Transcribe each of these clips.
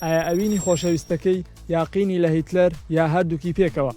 ئایا ئەوینی خۆشەویستەکەی یا قینی لە هیتلەر یا هەردووکی پێکەوە؟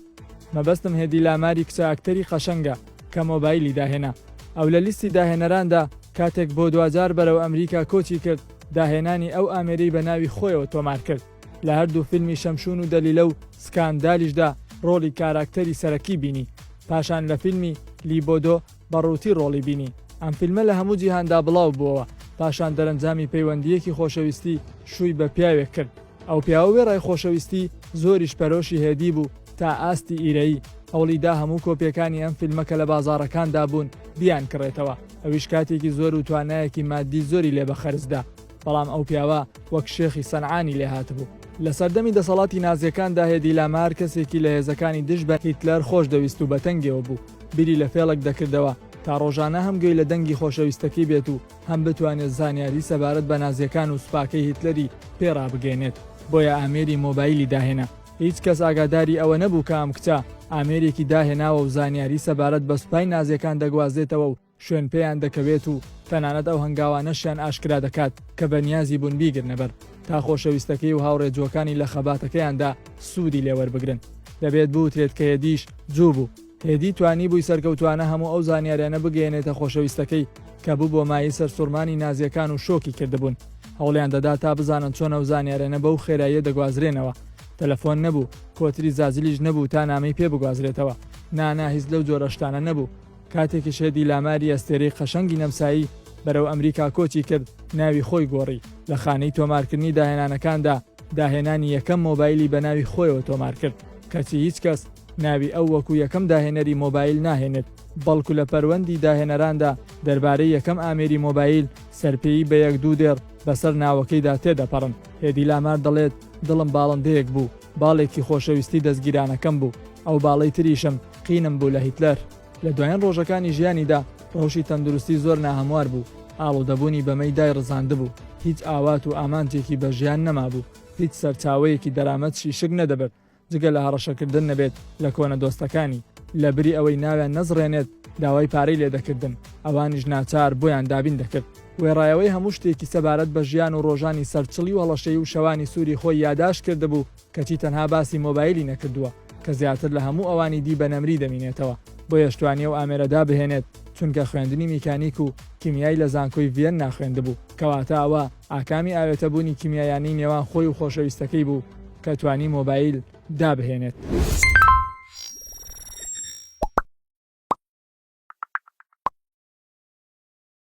مەبەستم هێدی لاماری کچە ئەکتەری قەشەنگە کە مۆبایلی داهێنا. ئەو لە لیستی داهێنەراندا کاتێک بۆ دواجار بەرەو ئەمریکا کۆچی کرد، داهێنانی ئەو ئامێرەی بە ناوی خۆیەوە تۆمار کرد. لە هەردوو فیلمی شەمشون و دەلیلە و سکاندالیشدا ڕۆڵی کاراکتەری سەرەکی بینی. پاشان لە فیلمی، لیبۆدۆ، بە ڕووتی ڕۆڵی بینی. ئەم فیلمە لە هەموو جیهاندا بڵاو بووەوە. پاشان دەرەنجامی پەیوەندییەکی خۆشەویستی شووی بە پیاوێک کرد. ئەو پیاوە وێڕای خۆشەویستی زۆریش پەرۆشی هێدی بوو تا ئاستی ئیرەیی. هەوڵی دا هەموو کۆپییەکانی ئەم فیلمە کە لە بازاڕەکاندا بوون بیانکڕێتەوە. ئەویش کاتێکی زۆر و توانایەکی ماددی زۆری لێ بە خەرج دا. بەڵام ئەو پیاوە وەک شێخی سەنعانی لێ هاتبوو. لە سەردەمی دەسەڵاتی نازییەکاندا هێدی لامار کەسێکی لە هێزەکانی دژ بە هیتلەر خۆش دەویست و بە تەنگیەوە بوو. بیری لە فێڵێک دەکردەوە تا ڕۆژانە هەم گوێی لە دەنگی خۆشەویستەکەی بێت و هەم بتوانێت زانیاری سەبارەت بە نازییەکان و سوپاکەی هیتلەری پێ ڕابگەیەنێت. بۆیە ئامێری مۆبایلی داهێنا. هیچ کەس ئاگاداری ئەوە نەبوو کە ئەم کچە ئامێرێکی داهێناوە و زانیاری سەبارەت بە سوپای نازییەکان دەگوازێتەوە و شوێن پێیان دەکەوێت و تەنانەت ئەو هەنگاوانەشیان ئاشکرا دەکات کە بەنیازی بوون بیگرنە بەر تا خۆشەویستەکەی و هاوڕێ جووەکانی لە خەباتەکەیاندا سوودی لێ وەربگرن. دەبێت بوترێت کە هێدیش جوو بوو. هێدی توانیبووی سەرکەوتووانە هەموو ئەو زانیاریانە بگەیەنێتە خۆشەویستەکەی کە ببووە مایەی سەرسوڕمانی نازییەکان و شۆکی کردبوون. هەوڵیان دەدا تا بزانن چۆن ئەو زانیاریانە بەو خێراییە دەگوازرێنەوە. تەلەفۆن نەبوو، کۆتری زاجلیش نەبوو تا نامەی پێ بگوازرێتەوە. نا نا هیچ لەو جۆرە شتانە نەبوو. کاتێکیش هێدی لاماری ئەستێرەی قەشەنگی نەمسایی بەرەو ئەمریکا کۆچی کرد، ناوی خۆی گۆڕی، لە خانەی تۆمارکردنی داهێنانەکاندا داهێنانی یەکەم مۆبایلی بە ناوی خۆیەوە تۆمارکرد، کەچی هیچ کەس ناوی ئەو وەکو یەکەم داهێنەری مۆبایل ناهێنێت، بەڵکو لە پەروەندی داهێنەراندا دەربارەی یەکەم ئامێری مۆبایل سەرپێیی بە یەک دوو دێڕ بەسەر ناوەکەیدا تێدەپەڕن. هێدی لامار دەڵێت، دڵم باڵندەیەک بوو، باڵێکی خۆشەویستی دەزگیرانەکەم بوو، ئەو باڵەی تریشم قینم بوو لە هیتلەر. لە دوایین ڕۆژەکانی ژیانیدا ڕەوشی تەندروستی زۆر ناهەموار بوو، ئاڵوودەبوونی بە مەی دایڕزاندبوو، هیچ ئاوات و ئامانجێکی بە ژیان نەمابوو، هیچ سەرچاوەیەکی دەرامەتشی شک نەدەبرد، جگە لە هەڕەشەکردن نەبێت لە کۆنە دۆستەکانی، لە بری ئەوەی ناویان نەزڕێنێت داوای پارەی لێ دەکردن، ئەوانیش ناچار بۆیان دابین دەکرد. وێڕایەوەی هەموو شتێکی سەبارەت بە ژیان و ڕۆژانی سەرچڵی و هەڵەشەیی و شەوانی سووری خۆی یاداشت کردبوو، کەچی تەنها باسی مۆبایلی نەکردووە کە زیاتر لە هەموو ئەوانی دی بە نەمری دەمینێتەوە، بۆیەش توانی ئەو ئامێرە دابهێنێت، چونکە خوێندنی میکانیک و کیمیای لە زانکۆی ڤیەننا خوێندبوو، کەواتە ئەوە ئاکامی ئاوێتەبوونی کیمیایانەی نێوان خۆی و خۆشەویستەکەی بوو کە توانی مۆبایل دابهێنێت.